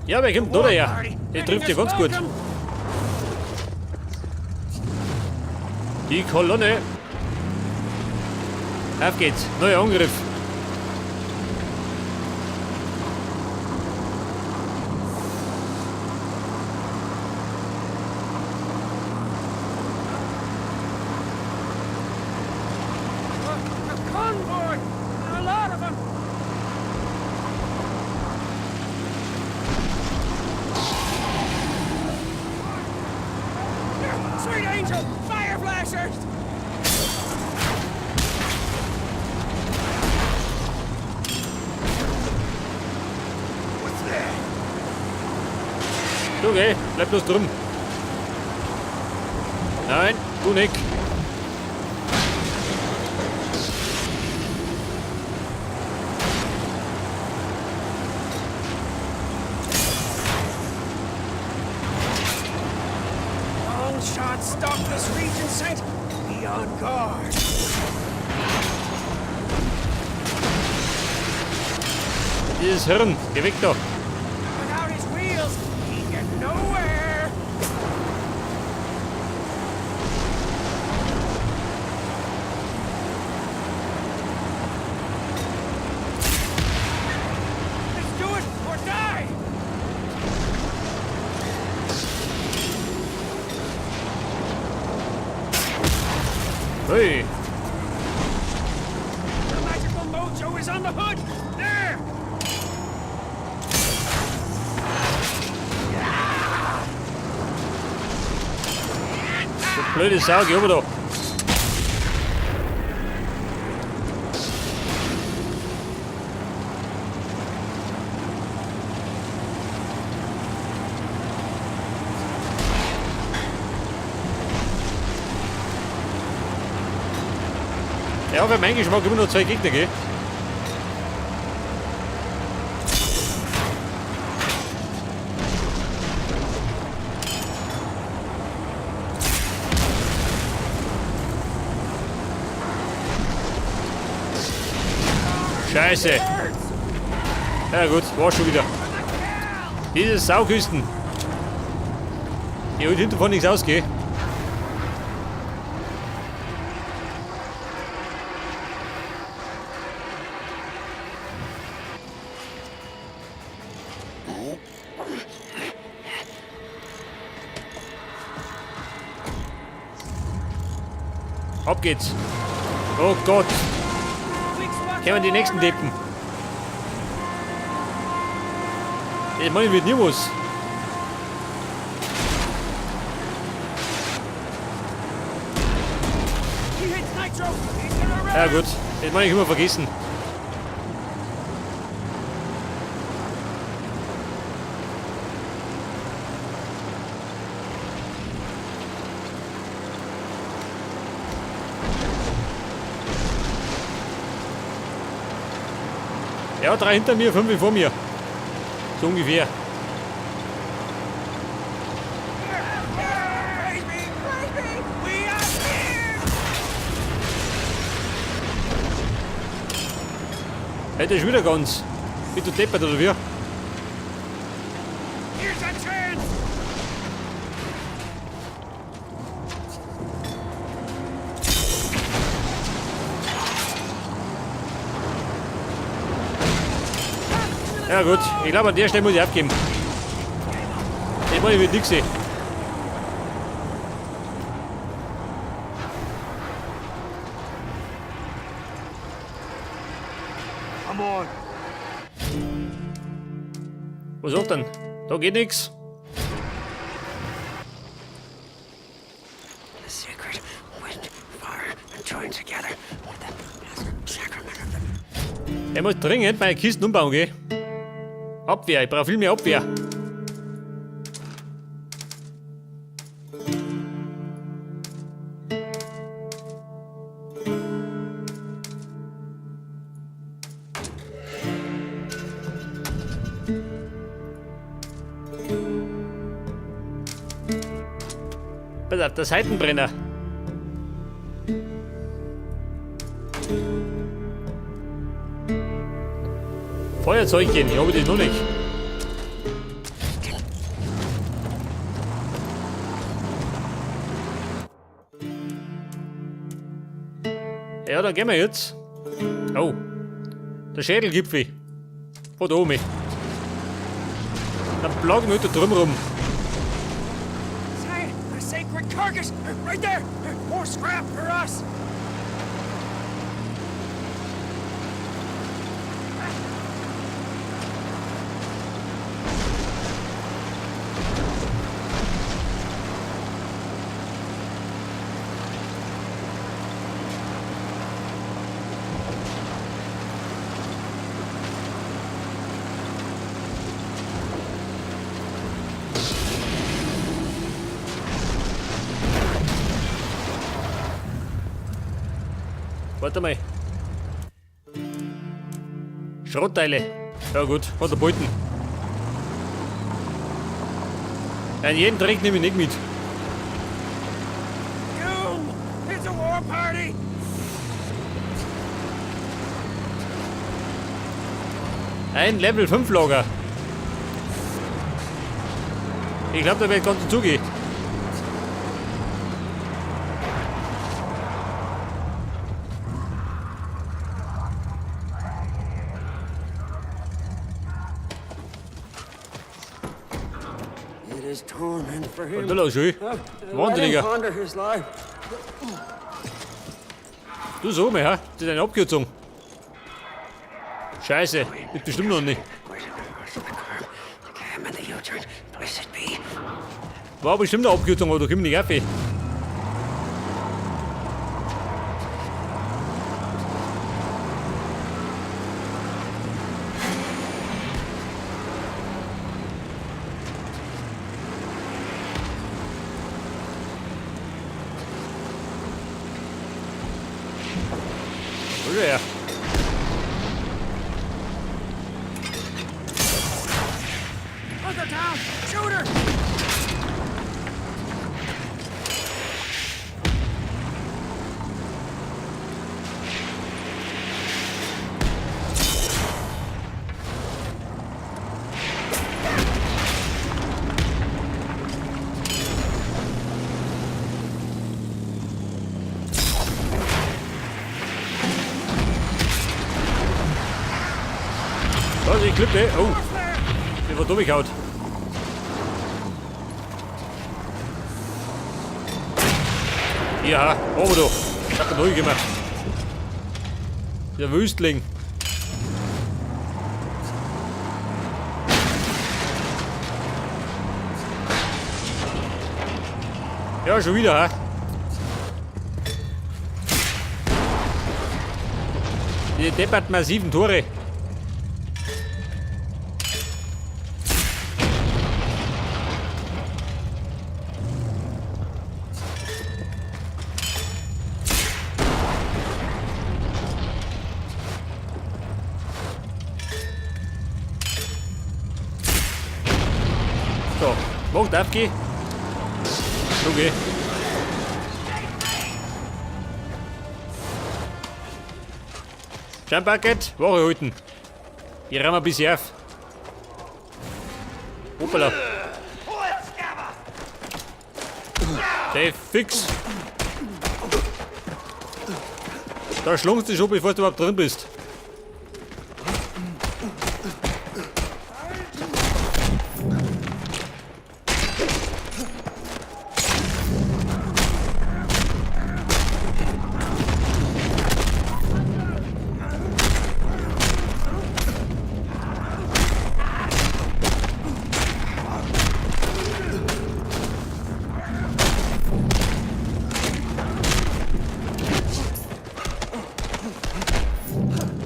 Ja, wer kommt denn da her? Der trifft ja ganz gut. Die Kolonne. Auf geht's. Neuer Angriff. A convoy! A lot of them! Sweet angel! Fire flashers! What's that? Du, geh. Bleib bloß drum. Nein, du nicht. Long shots stop this region, Saint! Be on guard! Dieses Hirn, geh weg da. Without his wheels, he'd get nowhere! Let's do it or die! Hey, The magical mojo is on the hood! There! du blöde Sau, geh rüber da. Ja, für meinen Geschmack immer noch zwei Gegner, gell? Scheiße. Ja gut, war schon wieder. Diese Sauküsten. Hier wird hinten von nichts ausgehen. Ab geht's. Oh Gott. Kämen die nächsten Deppen. Ich meine, wird nie was. Ja gut, das meine ich immer vergessen. Ja, 3 hinter mir, 5 vor mir. So ungefähr. Hey, der ist wieder ganz. Bist du deppert oder wie? Ja gut, ich glaube an der Stelle muss ich aufgeben. Ich meine, ich will nichts sehen. Come on. Was sagt denn? Da geht nix. The sacred wind, fire, and join together with the sacrament of the Ich muss dringend meine Kisten umbauen, gell? Abwehr, ich brauche viel mehr Abwehr. Pass auf, der Seitenbrenner. Feuerzeugchen, ich habe das noch nicht. Ja, dann gehen wir jetzt. Oh. Der Schädelgipfel. Von da oben. Dann plagen wir da drum rum. Say, a sacred carcass! Right there! More scrap for us! Warte mal. Schrottteile. Ja gut, hat er Beuten. Nein, jeden Dreck nehme ich nicht mit. Doom! It's a war party! Ein Level 5 Lager. Ich glaube, da wird ganz zugehen. It is torment for him. Und da lass ich. Let him Wahnsinniger. ponder his life. Du so, ha? Das ist eine Abkürzung. Scheiße, ist bestimmt noch nicht. War bestimmt eine Abkürzung, aber da komm ich nicht auf. Ja. Hunker down! Shooter! Da ist die Klippe. Oh, die war durchgehauen. Ja, oben doch. Hat er durchgemacht. Der Wüstling. Ja, schon wieder, hä? Die deppert massiven Tore. So, macht abgehen. Okay. Jump-Bucket, Wache halten. Ich räum ein bisschen auf. Hoppala. Sei fix. Da schlungst du schon, bevor du überhaupt drin bist.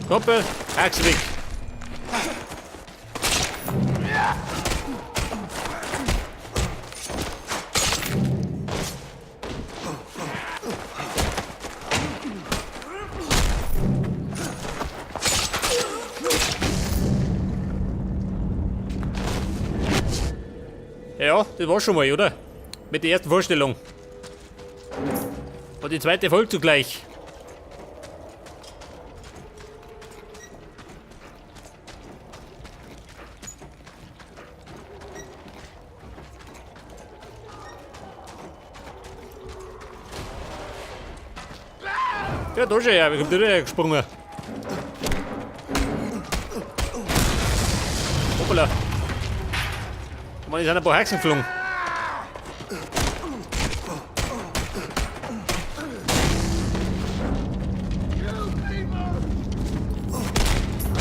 Kumpel, Achse weg. Ja, das war schon mal, oder? Mit der ersten Vorstellung. Und die zweite folgt zugleich. Ja, da schon her. Wie kommt der da hergesprungen? Hoppala. Mann, sind ein paar Haxen geflogen.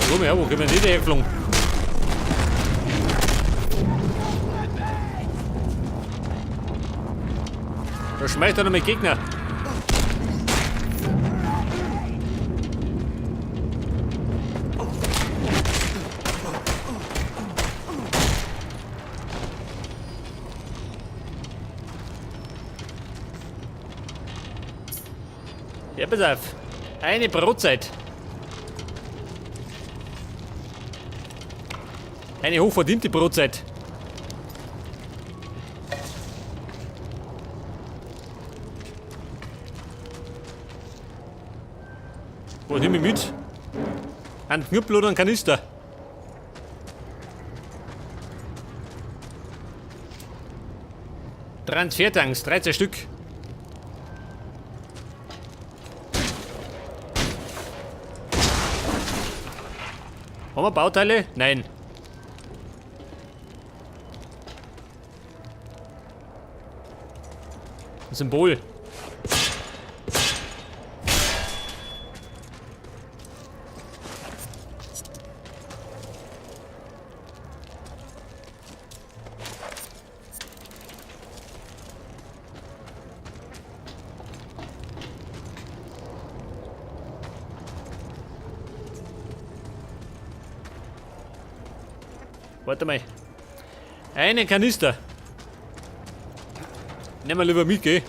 Komm her, wo kommen die hergeflogen? Da schmeißt er noch mit Gegner. Ja, pass auf. Eine Brotzeit. Eine hochverdiente Brotzeit. Was nehme ich mit? Ein Knüppel oder ein Kanister? Transfertanks, 13 Stück. Haben wir Bauteile? Nein. Ein Symbol. Warte mal. Einen Kanister. Nehmen wir lieber mit, gell?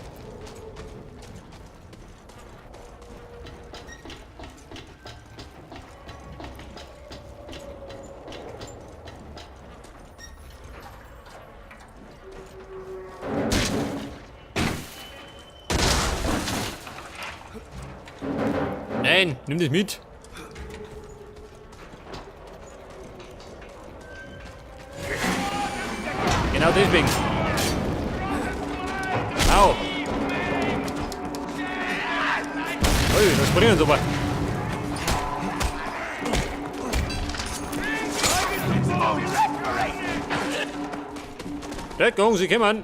Nein, nimm das mit. Genau deswegen. Au. Ui, da springen sie aber. Deckung, sie kommen.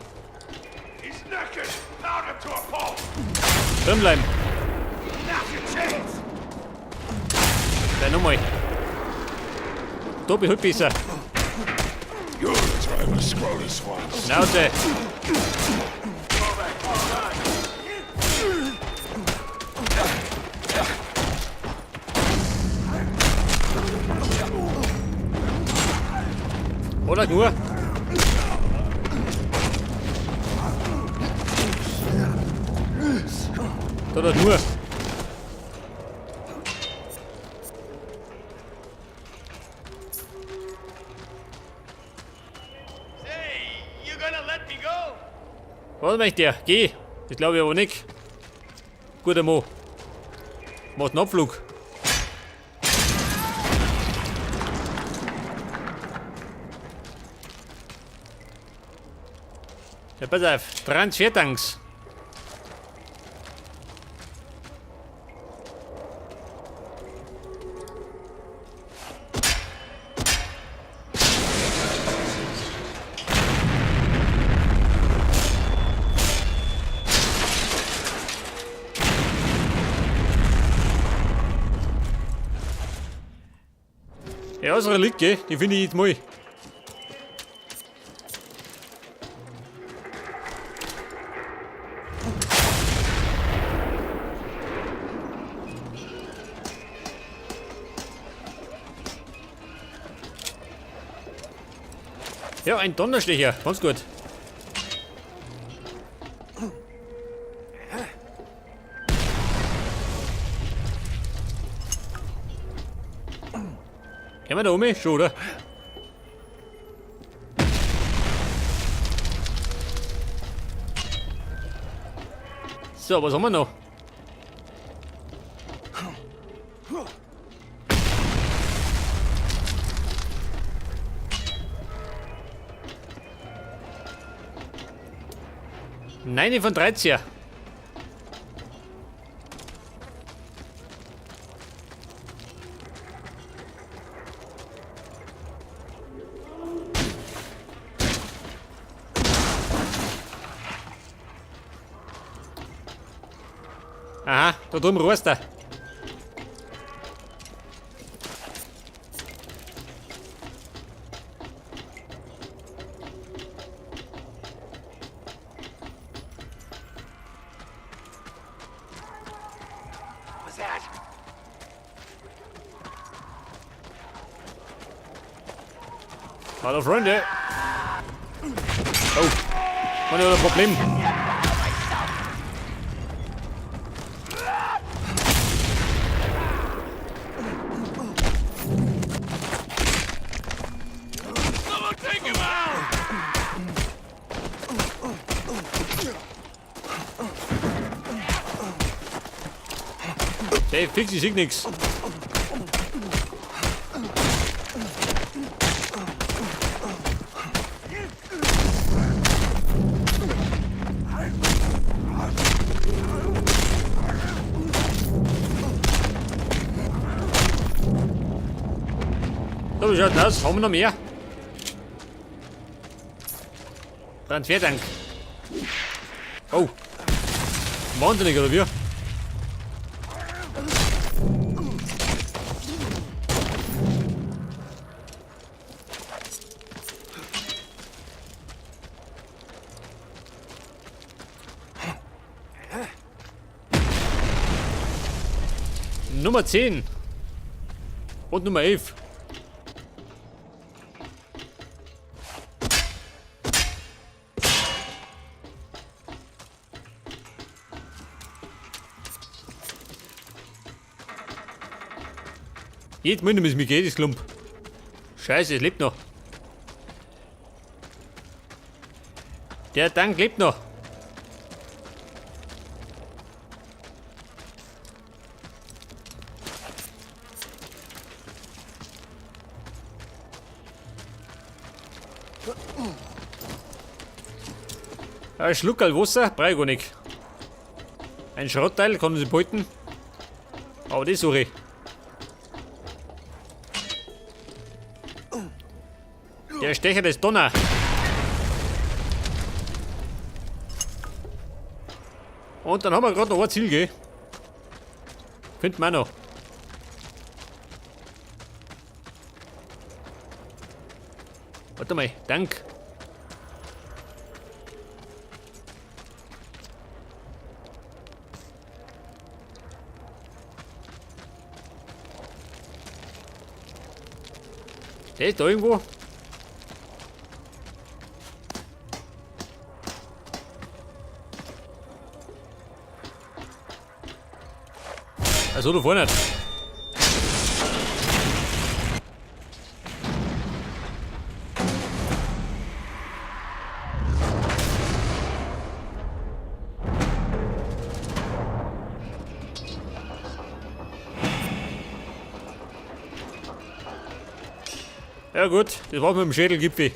Drin bleiben. Dann nochmal. Da bin ich halt besser. Schnauze. Oder nur. Oder nur. Was möchte der? Geh! Das glaube ich aber nicht. Guter Mo. Macht einen Abflug. Ja, pass auf. Transfertanks. Ja, das Relikt, gell? Die finde ich jetzt mal. Ja, ein Donnerstecher. Ganz gut. Gehen wir da um? Schon, oder? So, was haben wir noch? 9 von 13. Aha, da drüben rußt er. What was that? Hallo Freunde. Oh, man hat ein Problem. Someone take him out! Der fix, ich sehe nix. So, wie schaut denn aus? Haben wir noch mehr? Transfertank. Oh. Wahnsinnig, oder wie? Nummer 10 und Nummer 11. Jedes Mal, es mir geht, das Klump. Scheiße, es lebt noch. Der Tank lebt noch. Ein Schluckerl Wasser brauche ich gar nicht. Ein Schrottteil kann ich behalten. Aber das suche ich. Der Stecher des Donner. Und dann haben wir gerade noch ein Ziel, gell? Finden wir auch noch. Warte mal, Dank. Der ist da irgendwo. Also da vorne. Ja gut, das war's mit dem Schädelgipfel.